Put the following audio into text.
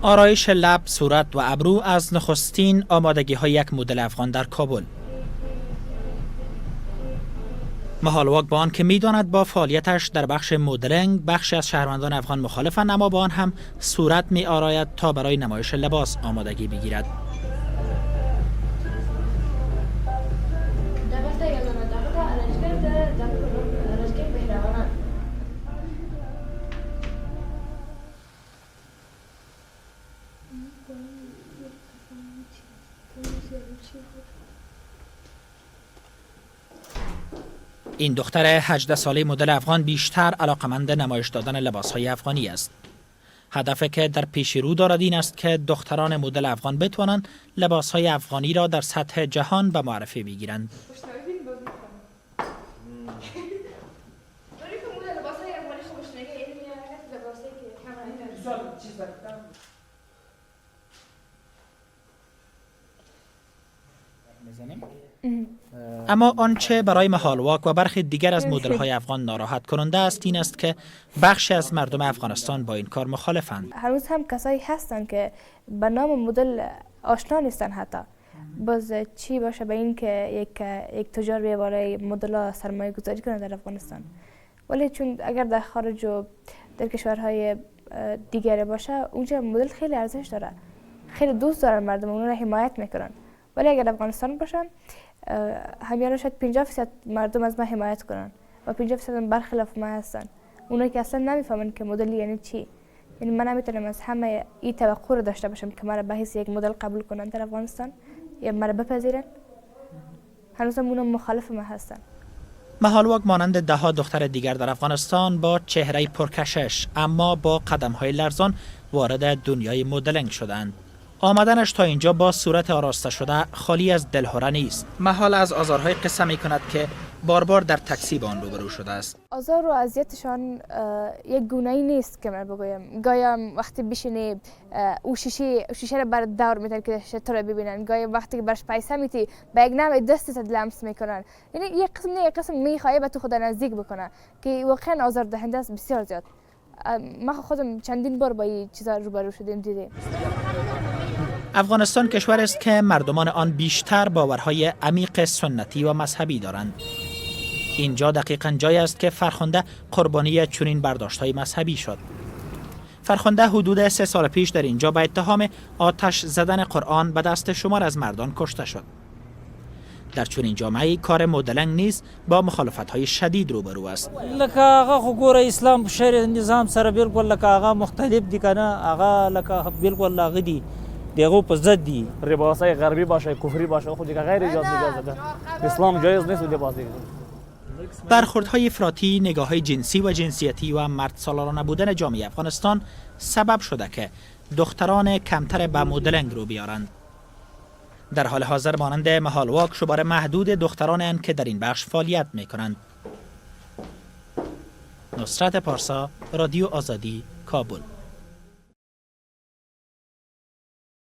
آرایش لب، صورت و ابرو از نخستین آمادگی های یک مدل افغان در کابل. محالواک با آن که میداند با فعالیتش در بخش مدلینگ بخشی از شهروندان افغان مخالفند، اما با آن هم صورت می آراید تا برای نمایش لباس آمادگی بگیرد. این دختر 18 ساله مدل افغان بیشتر علاقمند نمایش دادن لباسهای افغانی است. هدف که در پیش رو دارد این است که دختران مدل افغان بتوانند لباسهای افغانی را در سطح جهان به معرفی بگیرند. اما آنچه برای محالواک و برخی دیگر از مدل‌های افغان ناراحت کننده است این است که بخشی از مردم افغانستان با این کار مخالفند. هنوز هم کسایی هستند که به نام مدل آشنا نیستن حتی. باز چی باشه به این که یک تجار بیه برای مدل سرمایه گذاری کنه در افغانستان، ولی چون اگر در خارج و در کشورهای دیگر باشه اونجا مدل خیلی ارزش داره، خیلی دوست دارن مردم، اونها رو حمایت میکنن. ولی اگر افغانستان باشن همیانه شاید 50% مردم از ما حمایت کنن و 50% برخلاف ما هستن، اونایی که اصلا نمیفهمن که مدل یعنی چی. یعنی من نمیتونم از همه این توقع رو داشته باشم که مرا به حیث یک مدل قبول کنن در افغانستان یا مرا بپذیرن. هنوزم اونا مخالف ما هستن. محالواک مانند ده ها دختر دیگر در افغانستان با چهره پرکشش اما با قدم‌های لرزان وارد دنیای مدلینگ شدند. آمدنش تا اینجا با صورت آراسته شده خالی از دلهره نیست. محال از آزارهای قصه می کند که بار بار در تاکسی با آن روبرو شده است. آزار و اذیتشان یک گونه‌ای نیست که من بگویم. گاهی وقتی بشینی او شیشه را بر دور میتن که تو را ببینن، گاهی وقتی که برش پیسه میتی به یک نوع دستت لمس میکنن. یعنی یک قسم نه یک قسم میخوای به تو خود نزدیک بکنه که واقعا آزار دهنده است بسیار زیاد. ما خودم چندین بار با این چیزا روبرو شدیم دیدیم. افغانستان کشور است که مردمان آن بیشتر باورهای عمیق سنتی و مذهبی دارند. اینجا دقیقاً جایی است که فرخنده قربانی چنین برداشت‌های مذهبی شد. فرخنده حدود 3 سال پیش در اینجا به اتهام آتش زدن قرآن به دست شمار از مردان کشته شد. در چنین جامعه‌ای کار مدلنگ نیز با مخالفت‌های شدید روبرو است. لکه هغه خو ګوره اسلام شرع نظام سره بالکل لکه هغه مختلف دي کنه، هغه لکه بالکل هغه دي دیگه په ضد دي. لباسای غربی باشه کفری باشه خود دیگه غیر اجازه اجازه ده. اسلام جایز نیست لباس دیگه. برخوردهای افراطی، نگاه‌های جنسی و جنسیتی و مرد سالارانه بودن جامعه افغانستان سبب شده که دختران کمتر به مدلنگ رو بیارند. در حال حاضر مانند محالواک شمار محدود دختران که در این بخش فعالیت می‌کنند. نصرت پارسا، رادیو آزادی، کابل.